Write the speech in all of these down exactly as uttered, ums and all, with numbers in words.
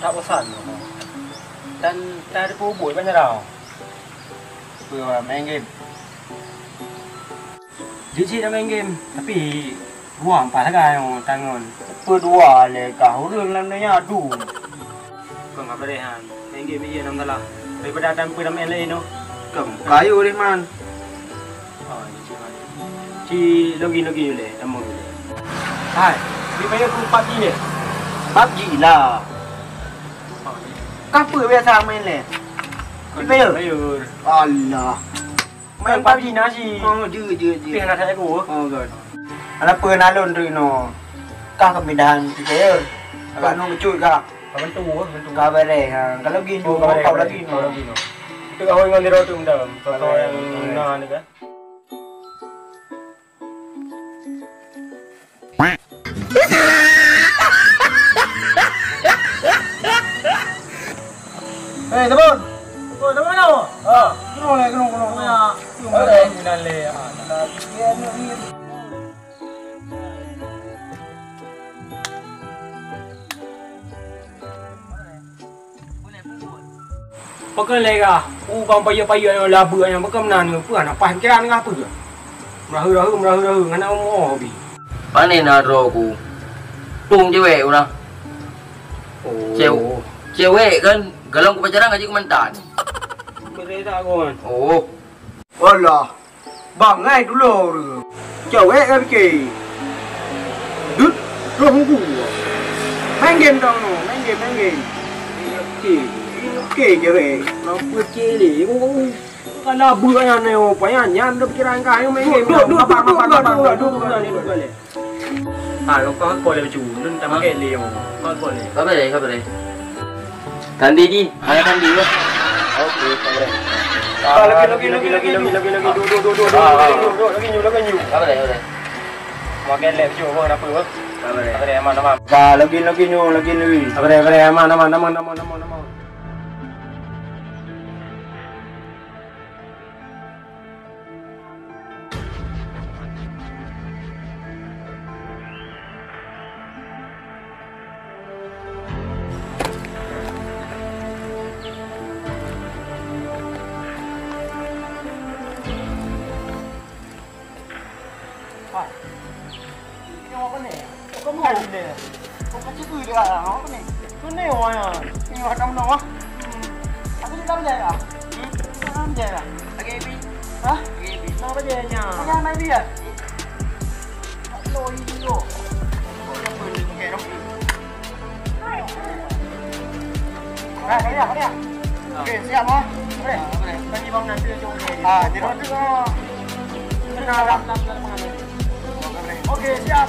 Tak bosan. Dan tak ada pun buat banyak tau. Apa, main game? Jijik nak main game, tapi dua empat sagai nyoe tangon. Apa dua lé kah? Ureueng lam donya adu. Kon ka beureh han. Main game ija nam salah. Daripada ata peue lam laén nyoe. Kon kayu deh man. Oh, jijik man. Ci logi-logi uleh, tamong uleh. Hai, di payah ku PUBG deh. PUBG lah. Oh, iya. Kah peue biasa main lé? Di payah. Alah. Main PUBG na cit. Oh, jeuet, jeuet, jeuet. Pih na that aku. Oh, God. Ala peue na lôn treuk inoe. Kah keumindahan Free Fire. Agak nyoe meucut kah. Ka bantu, bantu. Ka beureh, ha. Kalau gin, oh, ka beureh, ka beureh, lagi, ka lagi, no. Itu kau ingat di roda tu, minta. Contoh yang na ni kan. Eh, Tabon. Oh, Tabon mana? Ah, kenal leh, kenal, kenal, kenal. Ya. Kenal leh. Ah, kenal. Pakon lé kah? U bang payah-payah nyoe, labeuk nyoe, pakon meunan nyoe? Peue hana paih pikeran kah peue? Meuraheu-raheu, meuraheu-raheu, hana umu bi. Pane na droe ku? Tueng cewek ku na. Oh. Cew-, cewek kan, galong ku pacaran ngaji ku mantan. Beureudah kon. Oh. Walah. Bangai tulo ureueng. Cewek ka pike. Dut roh hu. Main game tau no, main game, main game. Oke, oke cewek. Nampak cewek. Kan abah nyan, oh, payan nyan dah pikiran kah, ayo main game. Duduk, duduk, duduk, duduk, duduk, duduk, duduk, duduk. Ah, kau, kau call dia macam tu. Lôn tak pakai leh, oh. Kau call dia. Kau boleh, kau boleh. Tandi di, mana Tandi tu? Okey, kau boleh. Ah, lagi, lagi, lagi, lagi, lagi, lagi, lagi, duduk, duduk, duduk, duduk, lagi, lagi, lagi, lagi. Kau boleh, kau boleh. Makan leh, macam apa, kenapa, apa? Kau boleh. Kau boleh, aman, aman. Kau lagi, lagi, lagi, lagi. Kau boleh, kau boleh, aman, aman, aman, aman, aman, aman. Hai. Ini apa ni? Kau mau ni? Kau kacau tu dia. Apa ni? Tu ni orang. Ni orang tak menang ah. Hmm. Aku ni tak menjaya. Hmm? Tak menjaya. Lagi bi. Hah? Lagi bi. Nak apa dia nya? Pakai main dia. Tak perlu ini dulu. Kau yang boleh pakai dong. Hai, Faria, Faria. Okey, siap, ha? Boleh? Ah, boleh. Tadi bang nanti jom. Ah, di luar tu, ah. Benar, lam, lam, lam, lam. Okey, siap.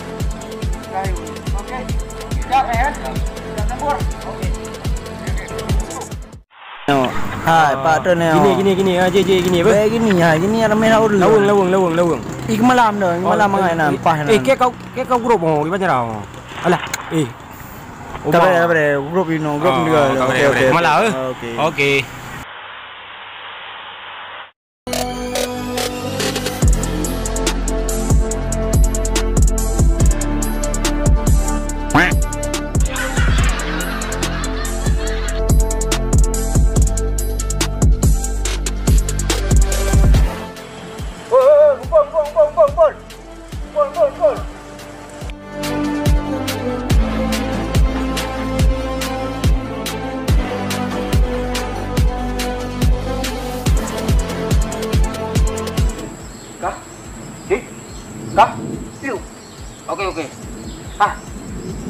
Okey. Siap, eh? Siap tempur. Okey. No. Hai, Pak Tun, no. Gini, gini, gini. Ah, je, je, gini, apa? Baik gini, ha, gini ramai nak urus. Lawang, lawang, lawang, lawang. Ih, malam dah, malam mangai nan, eh, pas nan. Eh, kek kau, kek kau grup, oh, di Banjarau. Alah, eh. Ka bèrè, ka bèrè. Grup inoe, grup dua. Okey, okey. Malah, eh? Okey. Okey. Woi, woi, woi, kumpul, kumpul, kumpul, kumpul, kumpul. Kumpul, kumpul, kumpul. Kah? Cit? Kah? Piu. Okey, okey. Hah?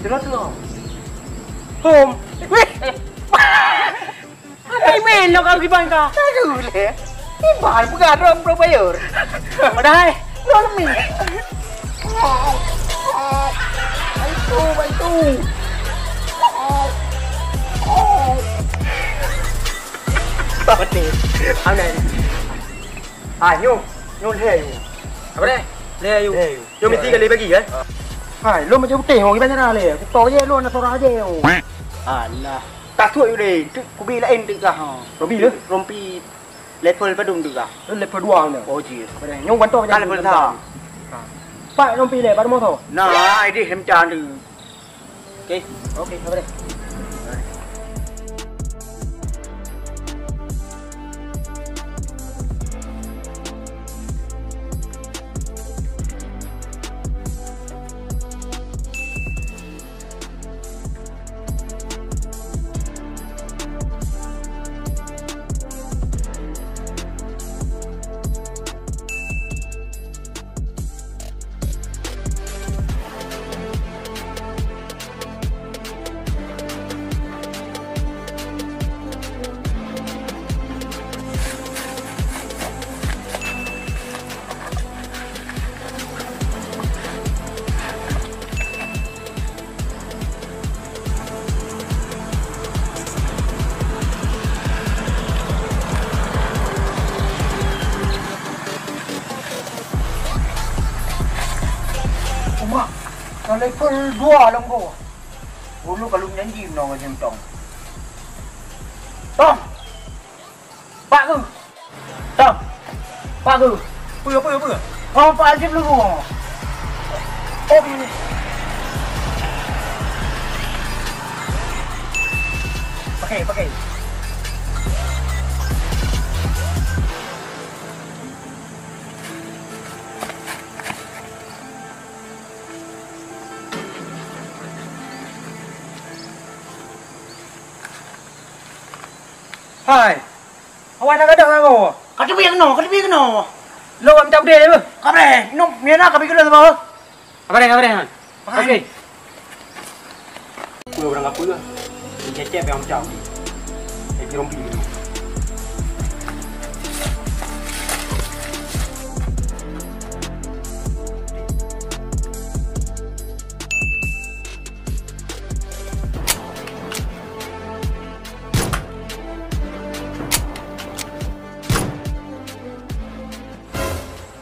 Sudah tu. Hom. Weh. Ada email lo kau kiban kau. Aduh le. Iban peugah droe provider. Padahai lo lemi. Bantu, bantu. Apa ni? Apa ni? Ah, nyoe, nyoe lhèe yue. Apa deh? Lhèe yue. Lhèe yue. Nyoe mesti kali bagi, eh? Hai, lôn macam putéh, oh, gimana cara lé? Aku tahu je, lôn nak seorang aja, oh. Alah. Tak suit yue deh. Tu kubi lain tu kah, ha. Rompi le? Rompi level padum tu kah? Level dua ni. Oh, ji. Apa deh? Nyoe bantu macam level satu. Ha. Pak rompi le, baru mau tahu. Nah, ini macam tu. Okey. Okey, sabar deh. Ka level dua lom ko. Ulu ka lôn janji meunoe ngon Jim Tong. Tong! Pak keuh! Tong! Pak keuh! Peue, peue, peue? Oh, Pak Jim lôn ko. Oh, ini. Pakai, pakai. Hai. Awai na gadôh ngon. Ka teubiet keunoe, ka teubiet keunoe. Lo, minta udeh le. Ka breh, nyoe, nyoe na ka bi keudeh sama. Ka breh, ka breh, Han. Okey. Peue barang kapeue? Cecep nyang macam ni. Eh, Jerome Pi.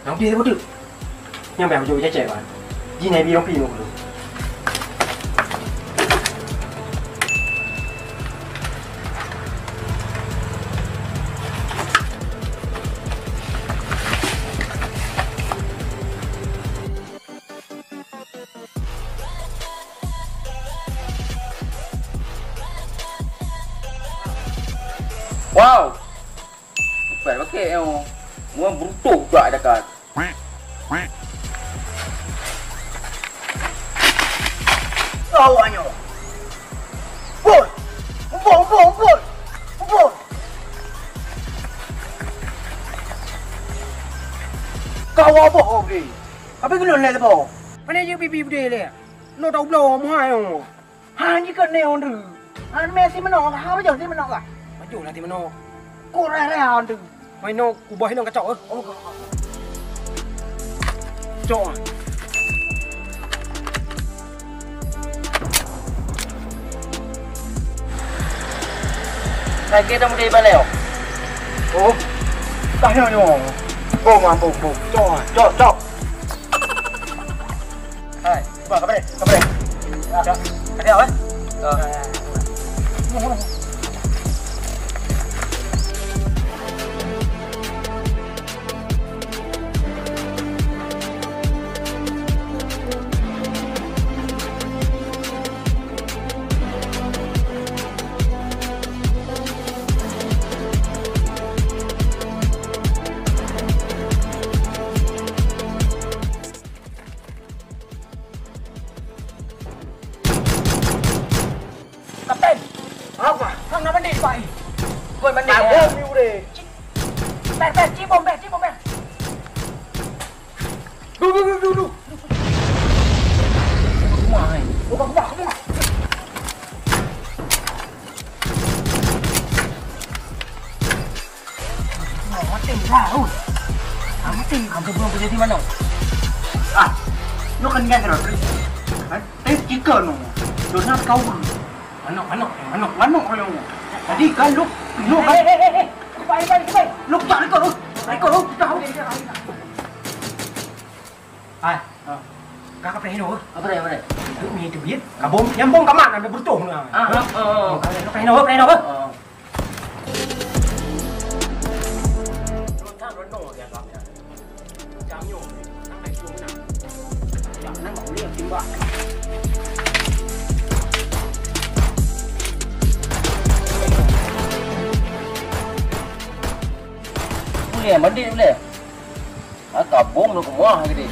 Nyang pih beutôi. Nyang pih beutôi cecek kan. Jih nai bi nyang pih beutôi. Wow. Bukan pakai nyoe. Ngon brutuh jak dekat. Awak nyoe. Bol. Bol, bol, bol. Bol. Kau apa kau ni? Apa kau leleh tu? Mana je bibi bude le? Lo tau bloe muhai nyoe. Han jikheun nyoe ndeuh. Han mè si meunoe kah? Han pajoh si meunoe kah? Pajoh lah si meunoe. Kok raya-raya ndeuh. Mai noe kubah inong kacok, eh. Oh, ka. Cok, ah. Lagèe dah mudai balèe, oh. Oh. Tah nyoe, nyoe. Bom, ah, bom, bom. Cok, ah. Cok, cok. Hai, cuba, kabaré, kabaré. Ya. Ada, eh? Ah. Kapten! Apa? Hang na mandi, Pak. Bukan mandi. Abang ni udah. Ber, ber, cibom, ber, cibom, ber. Du, du, du, du, du. Rumah, eh. Rumah, rumah, rumah. Mati lah, ui. Ah, mati. Hampir belum terjadi mana? Ah, nyoe kan nyan terus. Kan? Eh, jika no. Donat kau. Manok, manok, manok. Manok kau yang. Jadi kan lu, lu kan. Eh, eh, eh, eh. Kupai, kupai, kupai. Lu tak ikut, lu. Tak ikut, lu. Kita tahu. Hai. Ha. Ka, ka preh inoe. Apa dia, apa dia? Itu ni itu bit. Kabom, nyambung ka mana ada bertuh na. Ah, ah, ah. Ka preh inoe, preh inoe. Ah. Boleh, mandi boleh. Ah, kabong dah kemuah gede.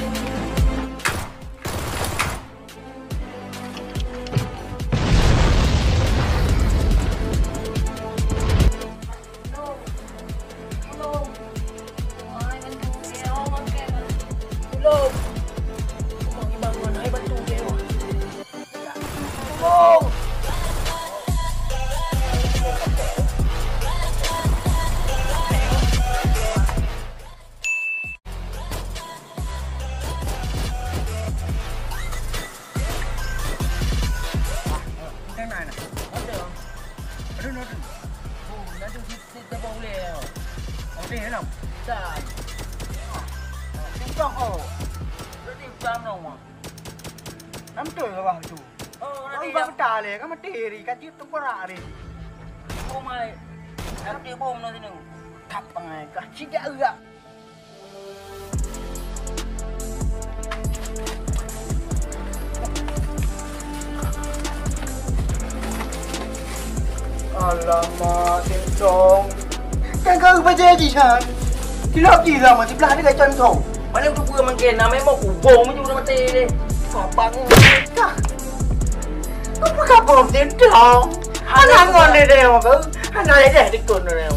Nam beutôi kah bah tu? Oh, na. Bak peta lé, ka maté ri, ka jeuet teuperak ri. Bom ai. Ka jeuet bom na sinoe. Kap pangai, ka sijak euyak. Alamak, Tintong. Kan kau bajai jih, kan? Silap jih lah, masih belah ada kacau Tintong. Mana tu pun makin, nama emang kubong je udah mati ni. Sabar ni. Kah? Kau buka bom Tintong. Hana ngon dia, dia, kau. Hana dia, dia, dia, dia.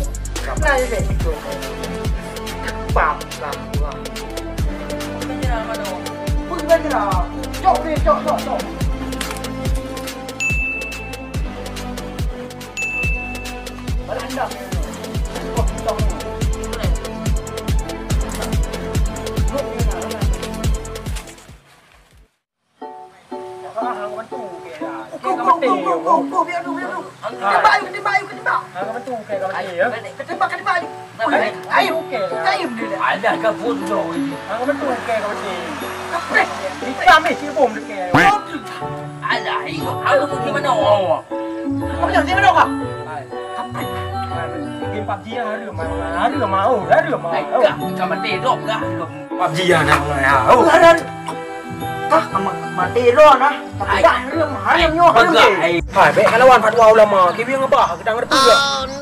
Hana dia, dia, dia. Pam, pam, pam. Pergi belajar lah. Cok ni, cok, cok, cok. Balah hendak. Wah, hendak. Ketimbak, ketimbak, ketimbak. Ketimbak, ketimbak. Ada ke bodoh ini? Kapreh. Alah, ini aku di mana orang? Macam di mana kah? Game pabji yang harus, harus mau, harus mau. Kah, kah mati dok kah? Pabji yang nak mau. Kah, mati dok nah. Tapi dah, harus, harus nyoh, harus. Hai, bek kalawan fatwa ulama, kiwi ngebah, kita ngerti.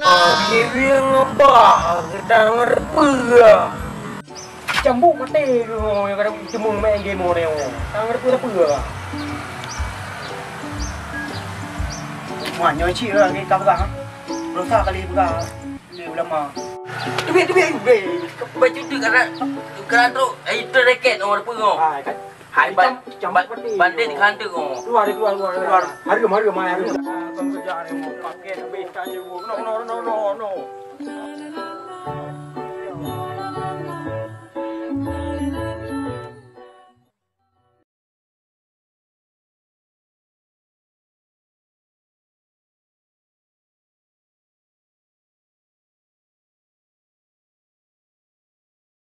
Ah, kiwi ngebah, kita ngerti. Cambuk mati tu, yang kadang cemung main game orang ni. Tangan tu apa? Wah, nyoe cik lah, kita pegang. Berusaha kali pegang. Ni ulama. Tebik, tebik, tebik. Baca tu kalau, kalau tu, eh, itu raket orang apa kau? Ah, kan? Hai, ban-, cambuk ban-, mati. Banding kandung kau. Keluar, keluar, keluar, keluar. Harga, harga, mai, harga. Ah, kau kerja ni, pakai habis kan je. No, no, no, no, no.